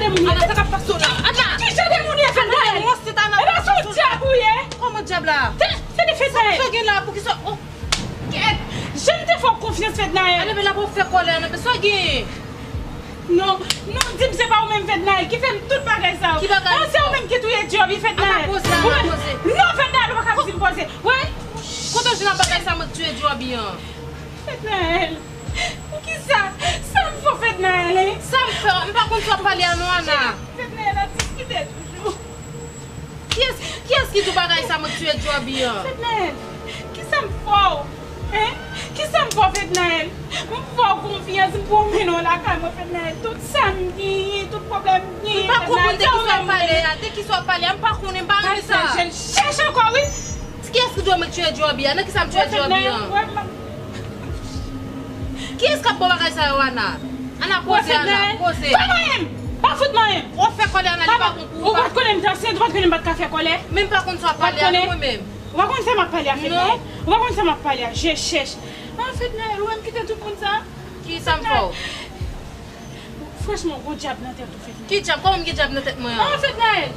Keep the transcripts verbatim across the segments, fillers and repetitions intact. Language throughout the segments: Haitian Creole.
Ana, sa k ap pase w la? Ana! Ki jan de moun ye, Fednaelle? Ana, se yon dyab ou ye! Kòman dyab la? Se, se de Fednaelle! Sa w gen la? Poukisa? Oh! Kèt! Jan m te fè w konfyans, Fednaelle! Ana, men la pou fè kòlè, Ana, men sa w gen? Non, non, di m se pa ou menm, Fednaelle, ki fè m tout bagay sa yo. Ki bagay? Oh, se ou menm ki touye Djoby, Fednaelle. Ana, poze, Ana, poze. Non, Fednaelle, ou pa ka di m poze. Wi. Kote w jwenn bagay sa, mwen k touye Djoby an? Fednaelle. Poukisa? Sa m fè w, Fednaelle, hein? Sa m fè w? M pa konn sa w ap pale a non, Ana. Fednaelle ap diskite toujou. Kiyès, kiyès ki di w bagay sa, mwen k touye Djoby an? Fednaelle, kisa m fè w? Hein? Kisa m fè w, Fednaelle? M fè w konfyans, m pwomennen w lakay mwen, Fednaelle. Tout sa m genyen, tout pwoblèm m genyen, Fednaelle, se ou menm. M pa konprann de kisa w ap pale a, de kisa w ap pale a, m pa konnen, m pa renmen sa. Al fè jèn chèch ankò, wi. Kiyès ki di w mwen k touye Djoby a? Nan kisa m touye Djoby an? Kiyès k ap ba w bagay sa yo, Ana? Ana, poze, Ana, poze. Pa manyen m! Pa fout manyen m! W ap fè kòlè, Ana, li pa bon pou ou. Ou pa t konnen m t ansent, ou pa t konnen m pa t ka fè kòlè. Men m pa konn sa w ap pale a non, mwen menm. Ou pa konn sa m ap pale a, Fednaelle? Ou pa konn sa m ap pale a, je chèch. Ah, Fednaelle, ou menm kite tout moun sa. Kisa m fè w? Franchman, ou gon dyab nan tèt ou, Fednaelle. Ki dyab? Kòman m gen dyab nan tèt mwen an? Ah, Fednaelle!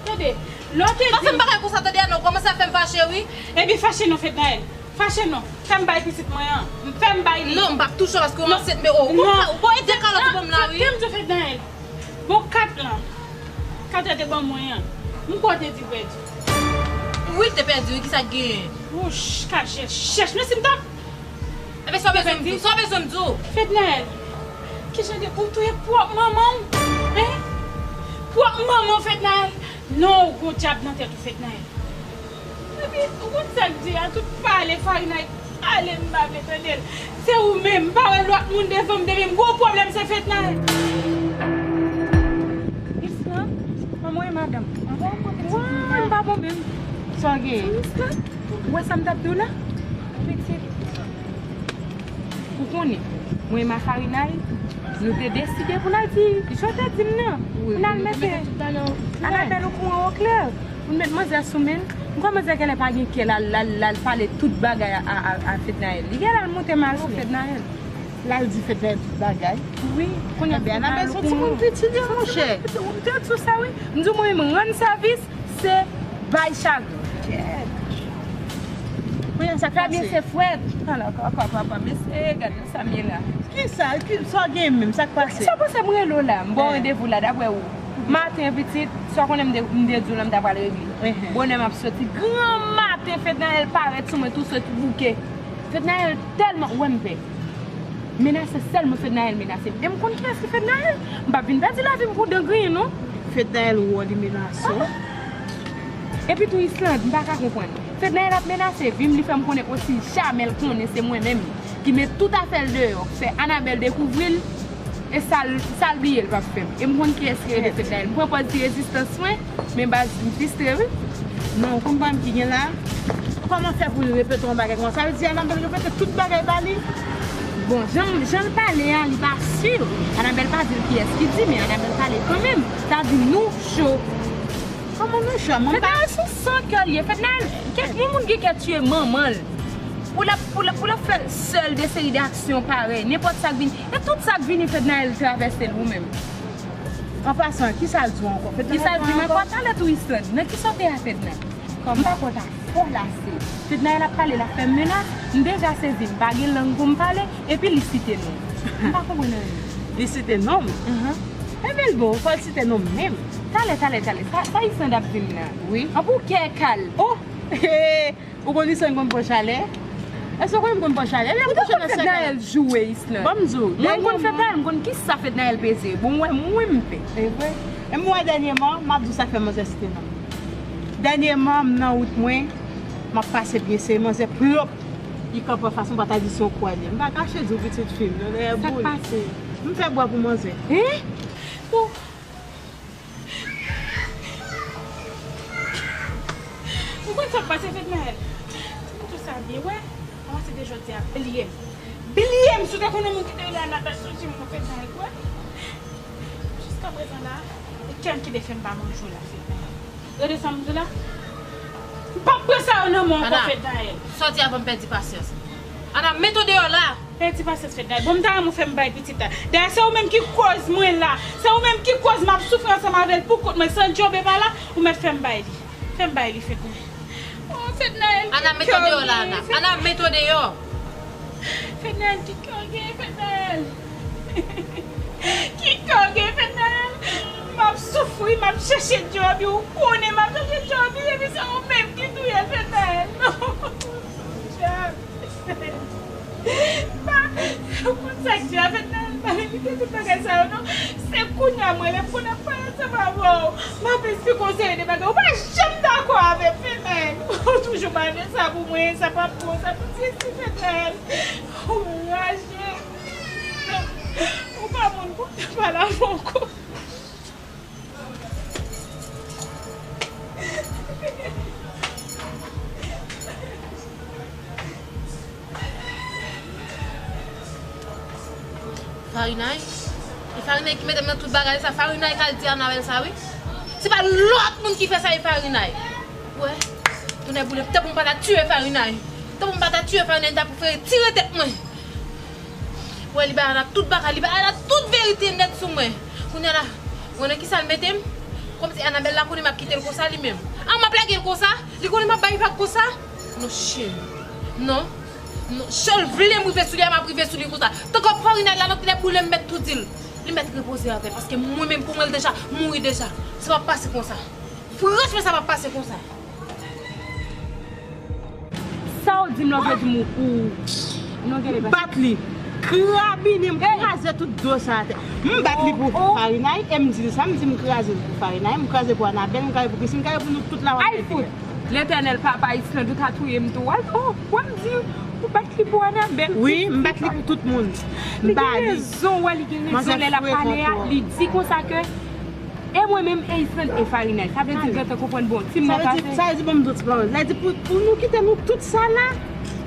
Tande, lè w te di m. Pa fè m bagay konsa, tande, Ana, ou kòmanse ap fè m fache, wi. Ebyen, fache non, Fednaelle. Fache non. Fè m bay pitit mwen an. Fè m bay li. Non, m p ap touche w paske w ansent, men o, ou pa, ou pa ede kalòt ou ban m la, wi. Tande m di w, Fednaelle. Bon, kat lan. Kat lan te ban mwen an. M kwè w te di pèdi. Wi, l te pèdi, wi, kisa k genyen? Wouch, ka jèl chèch. Men si m t ap Ebyen, sa w bezwen m di w? Sa w bezwen m di w? Fednaelle, kijan de ou touye pwòp manman w? Hein? Pwòp manman w, Fednaelle? Non, ou gon dyab nan tèt ou, Fednaelle. Epi, ou konn sa k di a, tout pale, farinay, pale, m pa vle tande l. Se ou menm, m pa wè lòt moun devan m, depi m gon pwoblèm, se Fednaelle. Islande, kòman w ye, madanm? Anfòm, mwen, pitit. Wi, m pa bon menm. Sa w gen? Islande, ou wè sa m t ap di w la? Pitit. Ou konnen, mwen e Mafarinay, nou te deside pou n al di, jan w te di m nan, pou n al mete Anabèl okouran oklè, pou n met manzè sou men l. M kwè manzè genlè pa gen kè l al, l al, l al pale tout bagay a, a, a, a Fednaelle. Li genlè al monte mal sou Fednaelle. L al di Fednaelle tout bagay. Wi, kounye a Anabèl se yon timoun piti, monchè. M te di w sa, wi. M di w mwen menm rann sèvis, se bay chagren. Kèt. Kounye a sa k pase? Fabien se frèt. Ala kaka papa, mesye, gade sa m ye la. Kisa? Ki, sa w gen menm? Sa k pase? Kisa w panse m rele w la? M ba w randevou la, daprè ou? Maten, pitit, sa w konnen m te, m te di w la, m ta pral regle. Bonè m ap soti. Gran maten, Fednaelle parèt sou mwen tou sot bouke. Fednaelle tèlman, ou wè m pè. Menase sèlman Fednaelle menase m. E m konn kiyès ki Fednaelle. M p ap vin pèdi lavi m pou dan griyen, non. Fednaelle wè w, li menase w. Epi tou, Islande, m pa ka konprann. Fednaelle ap menase vi m, li fè m konnen osi jamè l konnen se mwen menm ki met tout afè l deyò, fè Anabèl dekouvri l, e sa l, sa l bliye l p ap fè m. E m konn kiyès ki rele Fednaelle. M pran pòz di rezistans mwen, men baz m fristre, wi. Non, ou konn pwoblèm ki gen la? Kòman fè pou li repete yon bagay konsa? Sa vle di Anabèl repete tout bagay ba li? Bon, jan, jan l pale a, li pa si. Anabèl pa di l kiyès ki di, men Anabèl pale kanmenm. Sa di nou cho. Kòman nou cho? Mwen pa Fednaelle sou san kè l ye. Fednaelle, kèk yon moun gen kè tiye manman l. Pou l ap, pou l ap, pou l ap fè sèl de seri de aksyon parèy. Nenpòt sa k vini. E tout sa k vini, Fednaelle travèse l ou menm. An pasan, kisa l di w ankò? Kisa l di m ankò? Talè tou Islande, nan kisa w te a Fednaelle? M pa konn afè w la, se Fednaelle ap pale, l ap fè m menas, m deja sezi, m pa gen lang pou m pale, epi li site non m. M pa konprann anyen. Li site non m? Enben l bon, fò l site non m menm. Talè, talè, talè, sa, sa Islande ap di m nan? Wi. Anpil kè kal. Oh! Ou konn Islande konn pran chalè? Èske w konnen m konn pran chalè? Lè m kouche nan sèkèy. Ou te konn Fednaelle joure Islande? Ban m di w. Mwen, m konn Fednaelle, m konn kisa Fednaelle peze. Bon, w wè mwen m pè. E vre? E m wè dènyèman, m ap di w sa k fè manzè site non m. Dènyèman, m nan wout mwen, m ap pase byen serye, manzè plòp. Li kanpe anfas mwen, m pa ta di se yon kwa li ye. M pa kache di w pitit fi m nan dèyè boul. Sa k pase? M fè bwa pou manzè. Hein? Pou Ou konn sa k pase, Fednaelle? Di m tou sa byen, wè. Apati de jodi a, bliye m. Bliye m, si w te konn yon moun ki te rele Anabèl, sonje m non, Fednaelle, wè. Jiskaprezan la, e kè m ki te fè m pa manje w la, Fednaelle. Gade sa m di w la. M p ap pran sa yo nan men w ankò, Fednaelle. Ana, sòti avan m pèdi pasyans. Ana, mete w deyò la. Pèdi pasyans, Fednaelle. Bon, m ta renmen w fè m bay pitit la. Dayè, se ou menm ki koz mwen la. Se ou menm ki koz m ap soufri ansanm avè l pou kont mwen. San Job pa la, ou mèt fè m bay li. Fè m bay li, Fednaelle. Oh, Fednaelle, Ana, mete w deyò la, Ana. Ana, mete w deyò. Fednaelle, ki kè w gen, Fednaelle? Ki kè w gen, Fednaelle? M ap soufri, m ap chèche Job, ou konnen m ap chèche Job, epi se ou menm ki touye l, Fednaelle. Non, Job. Pa, ou konn sa k di a, Fednaelle, pa revite tout bagay sa yo, non. Se kounye a mwen, lè m konn ap pale ansanm avè w, m ap esplike w seri de bagay. Ou pa janm dakò avè m, Fednaelle. Ou toujou mande sa pou mwen, sa p ap bon, sa pou sesi, Fednaelle. Ou raje. Ou pa moun pou w ta pale avè w ankò. Farinay? E Farinay ki mete m nan tout bagay sa. Farinay k al di Anabèl sa, wi. Se pa lòt moun ki fè sa, e Farinay. Wè, tonnè boule m, tanpon m pa ta tiye Farinay. Tanpon m pa ta tiye Farinay, m ta prefere tire tèt mwen. Wè, li bay Ana tout bagay, li bay Ana tout verite nèt sou mwen. Kounye a la, ou konnen kisa l mete m? Kòmsi Anabèl la konnen m ap kite l konsa li menm. An, m ap lage l konsa? Li konnen m ap bay vag konsa? Non, cheri. Non. Non, si l vle m rive sou li a, m ap rive sou li konsa. Tankou Farinay la, nan tonnè boule m mèt tou di l. Li mèt repoze avè l, paske mwen menm pou mwen l deja mouri deja. Sa p ap pase konsa. Franchman, sa p ap pase konsa. Sa w di m la, w vle di m ou, ou, non, gade, bat li. Krabinen m, kraze tout do sa atè. M bat li pou Farinay, e m di l sa, m di m kraze l pou Farinay, m kraze pou Anabèl, m kraze pou Christine, m kraze pou nou tout la. Ay fout! Letènèl papa, Islande, ou ta touye m tou. Al, oh, wè m di, ou bat li pou Anabèl. Wi, m bat li pou tout moun. M ba li. Li gen rezon, wè, li gen rezon lè l ap pale a, li di konsa ke e mwen menm, e Islande, e Farinay. Sa vle di, m gentan konprann, bon, ti m nan pase. Sa vle di, bon, m di w ti pawòl. Sa vle di pou, pou nou kite nou tout sa la,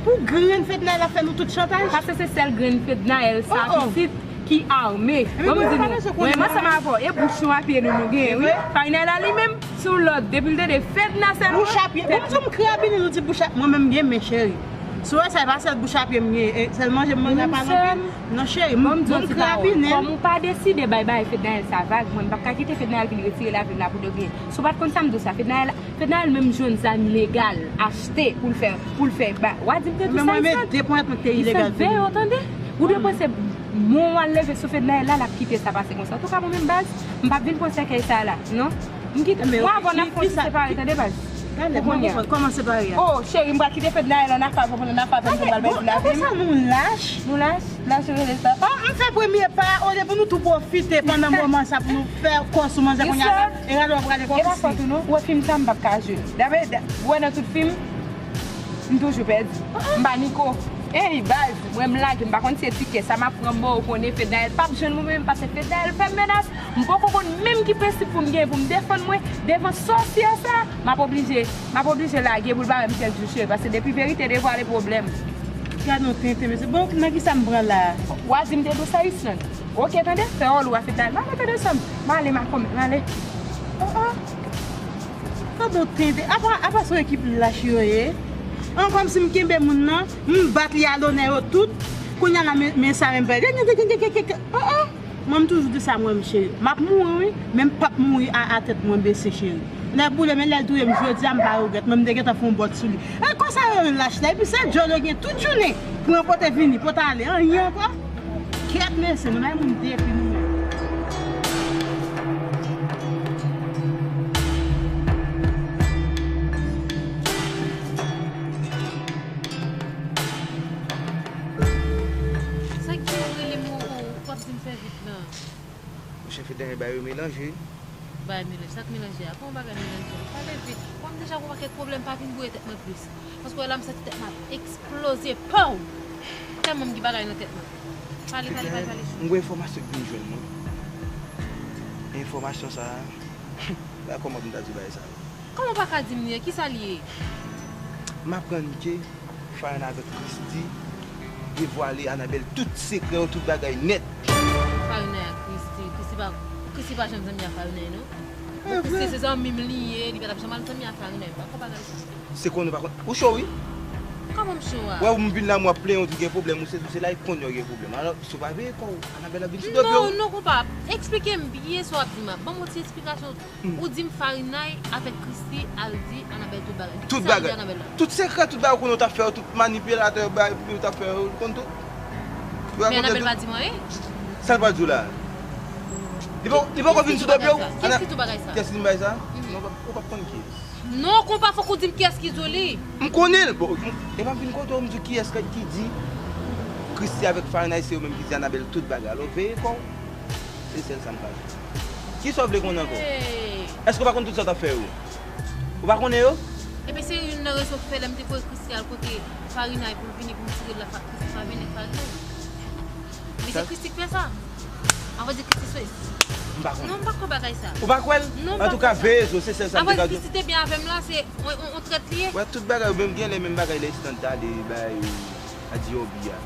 pou grenn Fednaelle ap fè nou tout chantaj. Paske se sèl grenn Fednaelle sa pitit ki ame. Bon, m di nou, mwen menm ansanm avè w, e bouch nou a pye nou, nou genyen, wi. Farinay la, li menm, sou lòd, depi l tande Fedna sèlman. Bouch a pye, bon, m di w m krabinen, nou di bouch a, mwen menm m gen men, cheri. Si w wè sa, e pa sèl bouch a pye m gen, e sèl manje m manje a pa nan pye m. Non, cheri, m, m krabinen. Kòm ou pa deside bay bagay Fednaelle sa vag, mwen, m p ap ka kite Fednaelle vin retire lavi m la pou de grenn. Si w pa t konn sa m di w sa, Fednaelle, Fednaelle menm jwenn zam legal, achte pou l fè, pou l fè, ba, w a di m te di sa, Islande. Islande, veye w tande. Ou dwe panse, bon, w al leve sou Fednaelle la, l ap kite sa pase konsa. Antouka, mwen menm, baz, m p ap vin pran sèkèy sa la, non. M kite, mwen avè w n ap fè yon ti separe, tande, baz. Talè, mwen konprann. Kòman separe a? Oh, cheri, m pral kite Fednaelle ann afè avè w, ann afè avè m, m pral pèdi lavi m. Apre sa, nou lach. Nou lach? Lach rele sa. Oh, m fè premye pa, olye pou nou tou pwofite pandan moman sa, pou nou fè kò sou manzè kounye a la, e rale w ap rale kò sou li. E pa fòt ou non, ou wè fim sa m p ap ka jwe. Dapre, da-, ou wè nan tout fim, m toujou pèdi. M pa Niko. Ey, baz, mwen m lage, m pa konn si e tikè sa m ap pran, bon, ou konnen Fednaelle p ap jwenn mwen menm, paske Fednaelle fè m menas. M poko konn menm ki prensip pou m genyen pou m defann mwen devan sòsyè sa. M ap oblije, m ap oblije lage pou l pa wè m kèk jou, cheri, paske depi verite devwale, pwoblèm. Gad yon tenten, mesye. Bon, nan kisa m pran la? W a di m te dous a Islande. Oke, tande, fè wòl ou a Fednaelle. M ale, tande, sè m. M ale, makomè, m ale. Oh, oh. Gad yon tenten. Apa, apa se yon ekip lach yo ye? An, kòmsi m kenbe moun nan, m bat li a lonè yo tout. Kounye a la, men, men sa menm pè. Oh, oh. Mwen, m toujou di sa, mwen, m cheri. M ap mouri, wi, men m p ap mouri a, a tèt mwen bese, cheri. Nèg boule, men lè l touye m jodi a, m pa regrèt. Mwen, m te gentan fè yon bòt sou li. E konsa yo rele lach la. Epi se djòl yo gen tout jounen pou yo pote vini, pote ale. Anyen ankò. Kèt, mesye, nou bay moun depi nou menm. Sa k gen ou rele m, ou, ou p ap di m fè vit? Non. Monchè, Fednaelle bay yo melanje. Bay melanje. Sa k melanje a? Kòman bagay melanje? Pale vit. Bon, m deja gon pakèt pwoblèm, pa vin bouye tèt mwen plis. Paske w wè la, m santi tèt mwen ap eksploze. Pow! Tèlman m gen bagay nan tèt mwen. Pale, pale, pale, pale. M gen enfòmasyon k vin jwenn mwen. Enfòmasyon sa a, pa kòman pou m ta di w bagay sa a. Kòman w pa ka di m li ye? Kisa li ye? M aprann ke Farinay avèk Christy devwale Anabèl tout sekrè yo, tout bagay nèt. Farinay ak Christy, Christy pa, Christy pa janm zanmi a Farinay, non. Bon, Christy se zanmi m li ye, li pa t ap janm al zanmi a Farinay, m pa konn bagay sa. Se konnen ou pa konn, ou cho wi. Kòman m cho a? Wè, ou m vin la, m w ap plenyen, ou di gen pwoblèm, ou sezi, ou sela, e kounye a w gen pwoblèm. Alò, si w pa veye kò w, Anabèl ap vin sou do pye w. Non, non, konpa. Eksplike m byen sa w ap di m a. Ban m yon ti eksplikasyon. Ou di m Farinay avèk Christie al di Anabèl tout bagay. Tout bagay. Tout sekrè, tout bagay ou konnen w t ap fè yo, tout manipilatè bagay ou t ap fè yo, ou konn tout. Men Anabèl pa di m anyen. Sa l pral di w la? Li poko vin sou do pye w? Kiyès ki di w bagay sa? Kiyès ki di m bagay sa? Non, ou p ap konn kiyès. Non, konpa, fòk ou di m kiyès ki di w li. M konnen l. Bon, e pa m vin kote w, m di w kiyès ki di Christie avèk Farinay se yo menm ki di Anabèl tout bagay. Alò, veye kò w. Se sèl sa m ka di. Kisa w vle konnen ankò? Èske w pa konn tout sa w t ap fè yo? Ou pa konnen yo? Ebyen, se youn nan rezon ki fè lè m te voye Christie al kote Farinay pou l vini pou m tire l la, Christie pa vini ak Farinay. Men se Christie ki fè sa. Anvan di Christie se. M pa konnen. Non, m pa kwè bagay sa. Ou pa kwè l? Non, m pa kwè sa. Antouka, veye zo, se sèl sa m te ka di w. Anvan di Christie te byen avè m la, se yon, yon, yon trèt li ye. Wè, tout bagay yo menm gen lè menm bagay lè estan t ale bay. A di Obi a.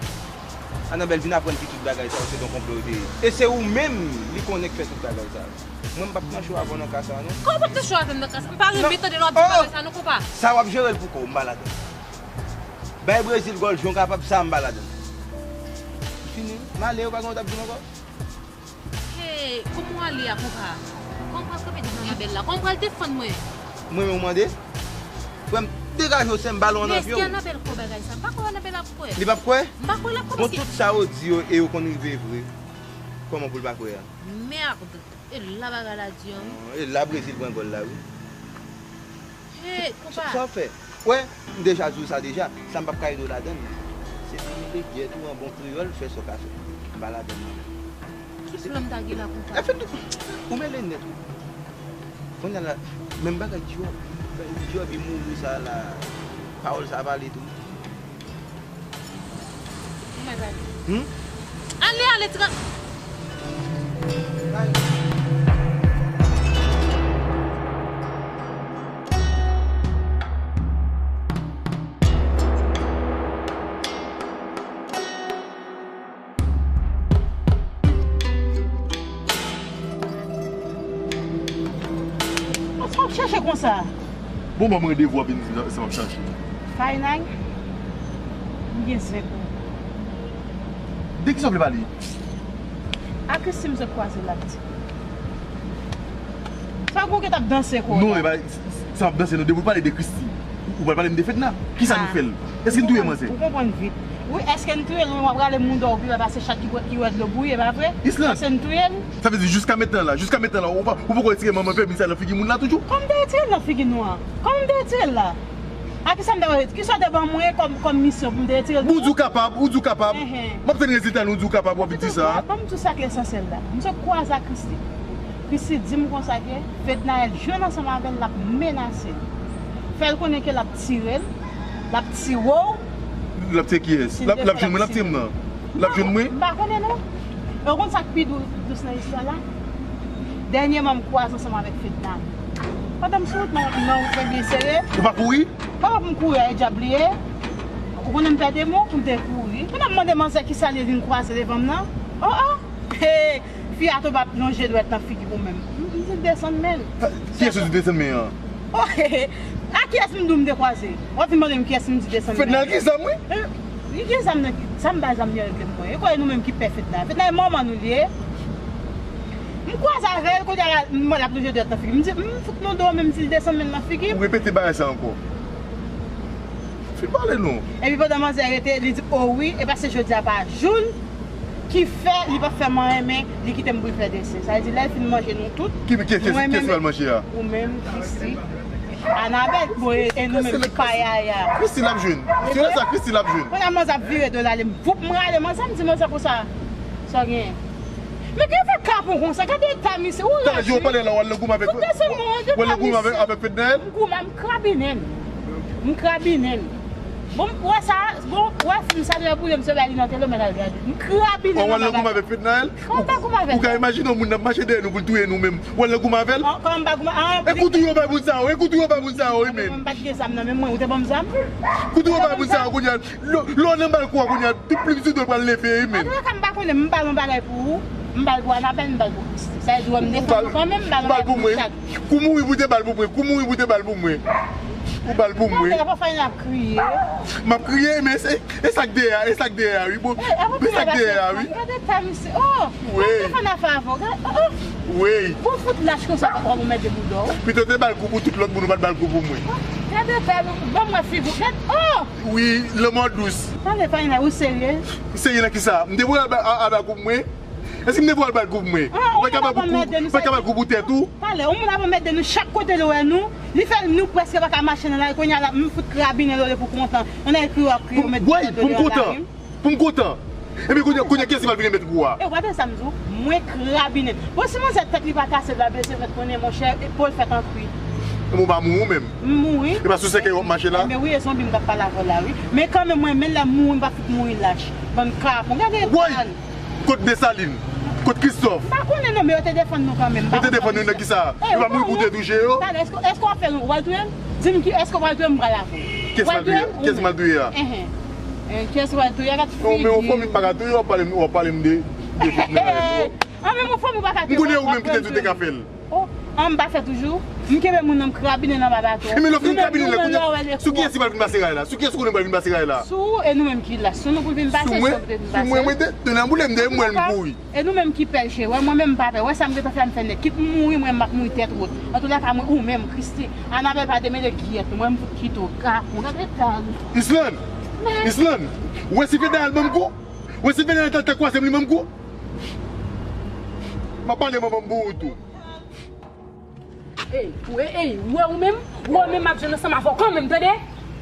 Anabèl vin aprann ki tout bagay sa yo se t yon konplo yo te ye. E se ou menm li konnen k fè tout bagay sa yo. Mwen m p ap nan cho avè w nan ka sa a non. Kòman w p ap nan cho avè m nan ka sa? M pa renmen tande lè w ap di bagay sa non, konpa. Sa w ap jere l pou kò w, m pa ladann. Bay Brezil gòl jan w kapab, sa a m pa ladann. Fini. M ale, ou pa gen w t ap di m ankò? Hey, kòman w ale a, konpa? Kòman w pral kanpe devan Anabèl la? Kòman w pral defann mwen? Mwen menm ou mande? Frè m, degaje w, sè m, balon an nan pye w. Men èske Anabèl kwè bagay sa? M pa kwè Anabèl ap kwè. Li p ap kwè? M pa kwè l ap kwè paske. Bon, tout sa yo di yo e yo konn rive vre. Kòman pou l pa kwè a? Merde! E la bagay la di an wi. E la Brezil pran gòl la wi. Hey, konpa. Sa w fè? Wè, m deja di w sa deja, sa m p ap ka ede w ladann. Se pou nou lè gyèt ou an bon kreyòl, fè sa w ka fè. M pa ladann nan. Ki plan m ta gen la konpa? Afè tout, ou mele nèt wi. Kounye a la, menm bagay Djòb, Djòb li mouri sa la, pawòl sa pale tou. Ou mèt ale. Hmm? Ale, ale, ti ka. Sa w ap chache konsa? Bon, ban m randevou w ap vin di m sa m ap chache. Farinay, m gen zen pou ou. De kisa w vle pale? A Christie m sot kwaze l ap di. Sa w gen w ap danse kò w la? Non, e pa sa m ap danse non. Depi w pale de Christie, ou pral pale m de Fedna. Kisa nou fè l? Èske n touye manzè? Ou konprann vit. Wi, èske n touye l? Wi, w ap rale mouda w pi ba pase chat ki, ki wè dlo bouyi, e pa vre? Islande. Èske n touye l? Sa vle di jiska mentnan la, jiska mentnan la, ou pa, ou poko retire manman pèmi sa nan figi moun la toujou? Kòman m te retire l nan figi nou an? Kòman m te retire l la? A kisa m te, kisa w te ban mwen kòm, kòm misyon pou m te retire l? Bon, ou di w kapab, ou di w kapab. Enhen. M ap tann rezilta nou, ou di w kapab, w ap vin di sa. Ban m di w sa k lesansyèl la. M sot kwaze ak Christie. Christie di m konsa ke Fednaelle jwenn ansanm avè l, l ap menase l. Fè l konnen ke l ap tire l, l ap tire w. L ap tire kiyès? L ap, l ap jwenn mwen, l ap tire m nan. L ap jwenn mwen? M pa konnen non. E w konn sa k pi dou, dous nan istwa la? Dènyèman, m kwaze ansanm avèk Fedna. Pandan m sou wout, m ap nan wout mwen byen sere. Ou pa kouri? Kòman pou m kouri a, e dyab li ye? Ou konnen m pè demon, pou m te kouri. Pandan m mande manzè kisa li vin kwaze devan m nan. Oh, oh! Hey! Fi a tonbe ap lonje dwèt nan figi pou mwen. M, m di l desann men l. Kiyès ou di desann men an? Oh, a kiyès m di w m te kwaze? W ap vin mande m kiyès m di desann men an. Fednaelle gen zam wi. Eh, li gen zam nan ki, sa m bay zam li an regle m mwen. E kwè nou menm ki pè Fednaelle. Fednaelle manman nou li ye. M kwaze avè l, kounye a la, m wè l ap lonje dwèt nan figi m. M di, m fout nou do, men m di l desann men l nan figi m. Ou repete bagay sa ankò. Fin pale non. Epi pandan manzè rete, li di, o wi, e paske jodi a pa jou l, ki fè li p ap fè m anyen, men li kite m pou l fè desen. Sa vle di, lè l fin manje nou tout, ki, ki, ki, mwen menm, ki pral manje a? Ou menm, Christie, Anabèl, bon, e, e nou menm ki pa yaya. Christie l ap jwenn. Si w wè sa, Christie l ap jwenn. Kounye a manzè ap vire do l ale, m voup, m rale manzè, m di manzè konsa, sa w genyen? Men gen fè kapon konsa, gade eta misye, ou raje. Talè, di w pale la, w al nan goumen avèk, w al nan goumen avèk, avèk Fednaelle? M goumen, m krabinen l. M krabinen l. Bon, w wè sa, bon, w wè fim sa, lè pou yo, m se bay li nan tele, w mèt al gade. M krabinen l. W al nan goumen avèk Fednaelle? Kòman m pa goumen avè l? Ou ka imajine yon moun ap mache dèyè nou pou l touye nou menm. W al nan goumen avè l? Kòman m pa goumen? E kout ou yo bay moun sa yo, e kout ou yo bay moun sa yo, wi menm. M pa t gen zam nan men mwen, ou te ban m zam? Kout ou yo bay moun sa yo, kounye a, Lè, lè w nan balkon an kounye a, tout plim sou do l pral leve wi menn. Antouka, m pa konnen, m pale yon bagay pou ou, m pale pou Anabèl, m pale pou Christie. Sa vle di, w wè m defann nou kanmenm, m pale yon bagay pou nou chak. Kou mouri pou te bal pou mwen, kou mouri pou te bal pou mwen. Ou ba l pou mwen. Gade, apa Fayna ap kriye? M ap kriye, men se, e sa k dèyè a, e sa k dèyè a, wi, bon. E, apa men sa k dèyè a, wi. Gade ta misye. Oh! Wi. Mwen te fè n afè avè w. Gade, oh, oh. Wi. Bon, fout lach konsa, pa t wè w mèt de bouda w. Pito te ba l kou pou tout lòt moun, ou pa t ba l kou pou mwen. Gade ta, ban mwen figi w. Gade, oh! Wi, lanmò dous. Gade Fayna, ou serye? Serye nan kisa? M te voye al ba, a, a ba kou pou mwen. Èske m te voye al ba l kou pou mwen? Ah, ou pa ka ba l kou pou, pa ka ba l kou pou tèt ou? Talè, yon moun ap anmède nou chak kote l wè nou. Li fè nou prèske pa ka mache nan lari, kounye a la, m fout krabinen l olye pou kontan. Yon nèg kriye w ap kriye, w met bouda w nan lari. Pou m kontan. Pou m kontan. Epi kounye a, kounye a, kiyès ki pral vin mèt kou a? E w pa tande sa m di w? Mwen krabinen. Bon, si manzè tèt li pa kase, l pa bezwen fèt konnen, monchè, e pou l fèt an kwi. Epi w pa mouri ou menm? M mouri. E pa sou sèkèy w ap mache la? Enben wi, e zonbi m t ap pale avè w la, wi. Men kanmenm, mwen, men lè m mouri, m pa fout mouri lach. Bann kapon. Gade kal. Kot Desalin? Kot Kristòf? M pa konnen non, men yo te defann nou kanmenm. Yo te defann nou nan kisa? Yo pa mouri pou te touche yo? Talè, èske, èske w ap fè l, w al touye l? Di m ki, èske w al touye m, m pral avè w. Kiyès m al touye? Kiyès m al touye a? Enhen. Eh, kiyès w al touye a, gad figi. Non, men yon fanmi pa ka touye, w ap pale m, w ap pale m de, de fèt nan lari. Ah, men yon fanmi pa ka touye. M konnen ou menm ki te di w te ka fè l. Oh, an m pa fè toujou. M kenbe moun nan, m krabinen nan ba bato. E men lè w fin krabinen la, kounye a, sou kiyès li pral vin pase ray la? Sou kiyès ou konnen pral vin pase ray la? Sou ou, e nou menm ki la. Sou nou pou l vin pase, sou mwen, sou mwen, mwen te, te nan boule m de, m wè l, m kouri. E nou menm ki pè l, cheri. Wè, mwen menm m pa pè. Wè sa m gentan fè, m fè nèt. Kit m mouri, mwen m ap mouri tèt wot. Antouka, mwen, ou menm, Christy, Anabel pa te mele giyèt, mwen m fout kite w. Gade eta l. Islan! Islan! Ou wè si Fedna al ban m kou? Ou wè si Fedna al ta kwaze m, li ban m kou? M ap pale manman m pou ou tou. Ey, ou, ey, ey, ou wè ou menm, ou wè ou menm m ap jwenn ansanm avè w kanmenm, tande?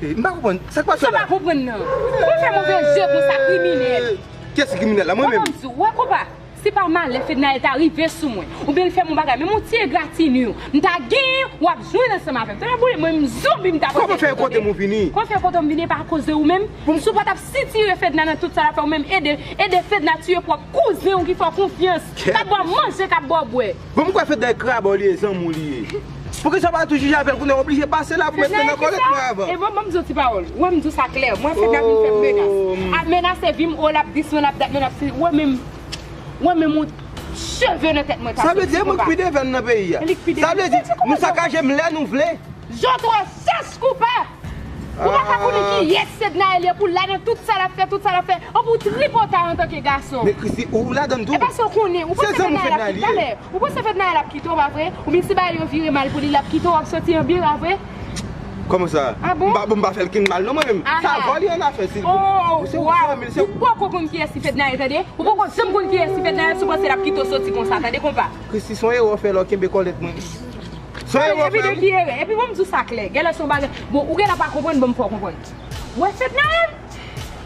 Ey, m pa konprann. Sa k pase la? Sa pa konprann nan. Ou fè move je konsa, kriminèl. Kiyès ki kriminèl la? Mwen menm? Wè, ban m di w, wè, konpa. Si pa malè Fednaelle ta rive sou mwen, oubyen l fè m yon bagay, menm yon ti egratignon, m ta genyen, w ap jwenn ansanm avè m. Tande boule, mwen, m zonbi, m ta pote. Kòman fè yo konte m ou vini? Kòman fè yo konte m vini, e pa akoz de ou menm? Si w pa t ap sitire Fedna nan tout sa l ap fè, ou menm ede, ede Fedna tiye pwòp kouzen w ki fè w konfyans, k ap ba w manje, k ap ba w bwè. Bon, m kwè Fedna e krab ou li ye, zanmi w li ye. Poukisa w pa toujou jije avè l kounye a, w oblije pase la pou met men nan kòlèt mwen avan? E bon, ban m di w ti pawòl. Ou wè m di w sa klè. Mwen Fedna vin fè m menas. Ap menase vi m, o l ap dis mwen, l ap dat mwen, l ap si. Ou wè menm, ou wè menm yon cheve nan tèt mwen ta soti konpa. Sa vle di e mwen k pi devan nan peyi a. Sa vle di nou sakaje m lè nou vle. Jotwo chèch koupa! Ou pa ka konnen kiyès Fednaelle ye pou l la nan tout sa l ap fè, tout sa l ap fè. Anpi w tripotay antanke gason. Men Christy, ou ladann tou. E paske w konnen, ou panse Fednaelle ap kite, talè, ou panse Fednaelle ap kite w, pa vre? Oubyen si bagay yo vire mal pou li, l ap kite w, w ap soti an byen, pa vre? Kòman sa? Ah bon? M pa, m pa fè l kenn mal non mwen menm. Sa vòlè annafè si l. Oh, waw! Ou poko konn kiyès ki Fednaelle, tande? Ou poko janm konn kiyès ki Fednaelle, si w panse l ap kite w soti konsa, tande konpa? Christy, se yon erè w fè lè w kenbe kòlèt mwen. Sa yo epi de ki erè? Epi bon, m di w sa klè. Genlè se yon bagay. Bon, ou genlè pa konprann, bon, m fè w konprann. Wè Fednaelle,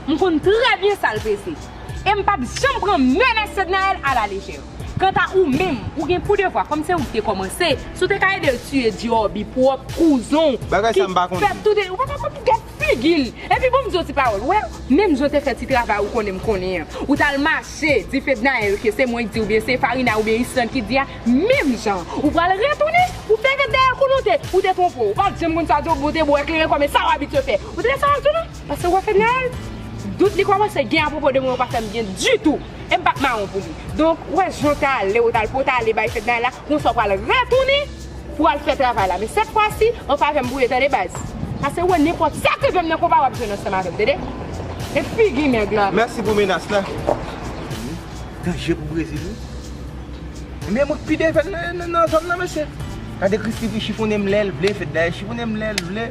m konn trè byen sa l prese. E m p ap janm pran menas Fednaelle alalejè. Kanta ou menm, ou gen pou devwa, kòm se ou ki te kòmanse, si w te ka ede l tiye Djòbi pwòp kouzen w, ki fè tout, ou pa ka konn gad figi l. Epi bon, m di w ti pawòl, wè, menm jan w te fè ti travay ou konnen m konnen an, ou t al mache, di Fednaelle ke se mwen ki di oubyen se Farina oubyen Islande ki di a, menm jan, ou pral retounen, ou fè Fednaelle konnen w te, ou te twonpe w. Ou pa t janm konn sa, ou te bwè kleren kòm e sa w abitye fè. Ou tande sa w ap di w la? Paske w wè Fednaelle, dout li kòmanse gen apwopo de mwen, ou pa fè m byen ditou. E m p ap mawon pou li. Donk, ou wè jan w t ale, ou t al pwotale bay Fednaelle la, konsa w pral retounen pou w al fè travay la. Men sèt fwa si, an favè m pou ye, tande baz. Paske wè nenpòt sa k rive m nan konpa w ap jwenn ansanm avè m, tande? E figi nèg la. Mèsi pou menas la. Danje pou Brezil, wi. Men mwen k pi devan nan, nan, nan zòn nan, mesye. Gade Christy vin chifonnen m lè l vle, Fednaelle chifonnen m lè l vle.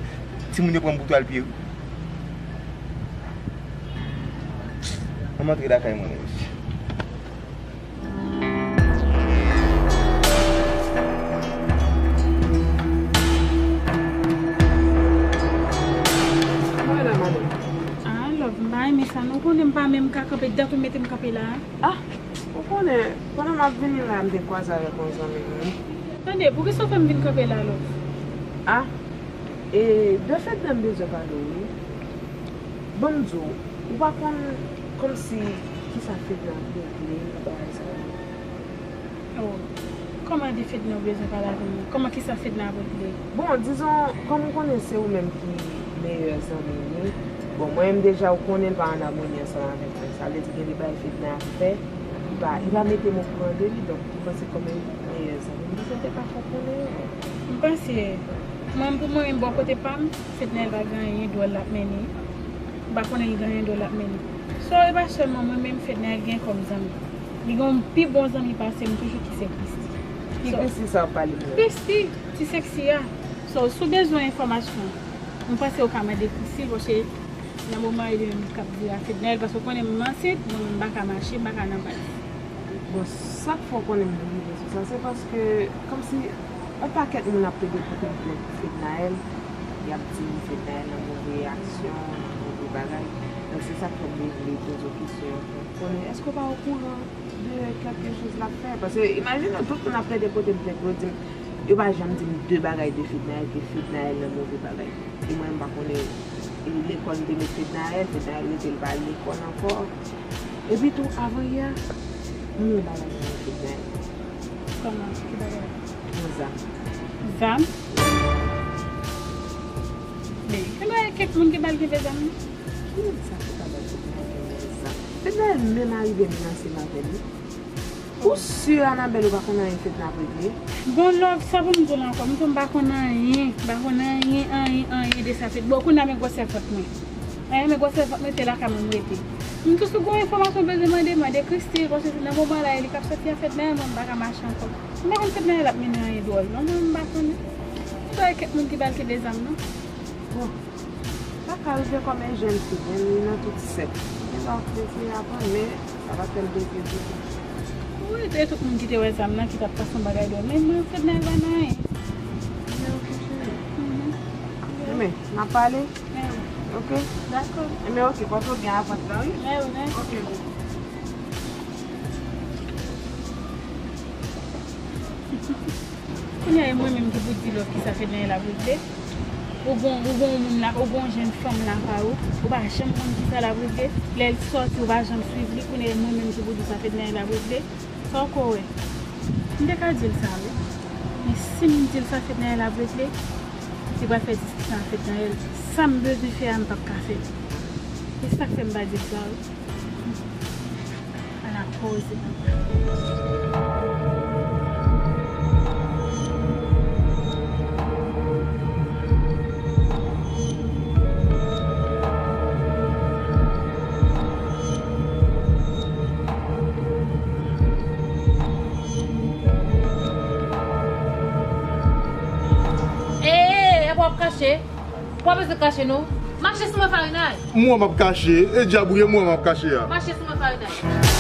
Timoun yo pran m pou twal pye, wi. Ann m antre lakay mwen, mesye. Mwen la, madanm. Ah, love, m pa renmen sa non. Ou konnen m pa menm ka kanpe, dat ou mete m kanpe la a. Ah, ou konnen, pandan m ap vini la, m te kwaze avèk yon zanmi m, wi. Tande, poukisa w fè m vin kanpe la, love? Ah, e de fèt, m bezwen pale w, wi. Ban m di w, ou pa konn kòmsi kisa Fedna regle nan bagay sa yo. Oh, kòman de Fedna ou bezwen pale avè m nan? Kòman kisa Fedna ap regle? Bon, dizon, kòm ou konnen se ou menm ki meyè zanmi m, wi. Bon, mwen menm deja ou konnen l pa an amoni ansanm avèk mwen. Sa vle di gen de bagay Fedna ap fè, li pa, li pa mete m okouran de li, donk li panse kòm meyè zanmi m, dizon te ka fè w konnen yo. M panse Mwen, pou mwen menm, bò kote pa m, Fednaelle pa gen anyen dwòl l ap mennen. M pa konnen l gen anyen dwòl l ap mennen. So, e pa sèlman mwen menm Fednaelle gen kòm zanmi. Li gen yon pi bon zanmi pase m toujou ki se Christy. Ki Christy sa w ap pale de? Christy, ti seksi a. So, si w bezwen enfòmasyon, mwen panse w ka mande Christy, paske nan moman yo, li menm li k ap di a Fednaelle, paske w konnen m ansent, mwen menm m pa ka mache, m pa ka nan baz. Bon, sa k fè w konnen m rive sou sa, se paske, kòmsi, yon pakèt moun ap plede pote plent pou Fednaelle, y ap di Fednaelle nan move aksyon, nan move bagay. Donk, se sa k fè m te vle poze w kesyon an pou konnen, èske w pa okouran de kèlke choz l ap fè? Paske, imajine w, tout moun ap plede pote m plent, yo di m, yo pa janm di m de bagay de Fednaelle, ke Fednaelle nan move bagay. E mwen, m pa konnen, e lekòl m te met Fednaelle, Fednaelle rete l pa al lekòl ankò. Epi tou, avanyè a, m wè bagay nan men Fednaelle. Kòman? Ki bagay? Yon zam. Zam? Men, gen bagay kèk moun ki ba l kenbe zam, non? Ki moun sa ki ta ba l kenbe zam? Fednaelle menm arive menase m avè l, wi. Ou si Anabelle ou pa konn anyen Fedna ap regle? Bon, love, sa pou m di w la ankò? M di w m pa konn anyen, m pa konn anyen, anyen, anyen de sa Fed. Bon, kounye a men gwosè vant mwen. Anyen, men gwosè vant mwen, se lakay mwen m rete. M tou si w gen yon enfòmasyon w bezwen mande, mande Christy, paske se nan moman la, e li k ap sòti a Fednaelle, mwen m pa ka mache ankò. M pa konn Fednaelle ap mennen anyen dwòl, non, mwen m pa konnen. Se pa kèk moun ki ba l kenbe zam, non. Bon. Sa ka rive kòm yon jèn fi, men li nan tout sèk. Gen lè w ap eseye aprann, men sa pa fè l depye ditou. Wi, e tout moun ki te wè zam nan ki t ap pase yon bagay dwòl. Men mwen, Fednaelle pa nan anyen. Men oke, cheri. Mhm. Ebyen, n ap pale? Men wi. Oke? Dakò. Ebyen, oke, pòte w byen avans la, wi. Men wi, men. Oke, boo. Kounye a, e mwen menm ki pou di love kisa Fednaelle ap regle. Ou gon, ou gon moun la, ou gon jèn fanm lakay ou, ou pa janm konn kisa l ap regle. Lè l sòti, ou pa janm swiv li. Kounye a, e mwen menm ki pou di sa Fednaelle ap regle. Sa w ko wè? M te ka di l sa, wi. Men si m di l sa Fednaelle ap regle, li pral fè diskisyon ak Fednaelle. Sa m bezwen fè a, m p ap ka fè l. E sa k fè m pa di l sa, wi. Ala koze. Ee, apa w ap kache? Ou pa bezwen kache non. Mache sou mwen Farinay. M wè m ap kache. E dyab ou ye, m wè m ap kache a. Mache sou mwen Farinay.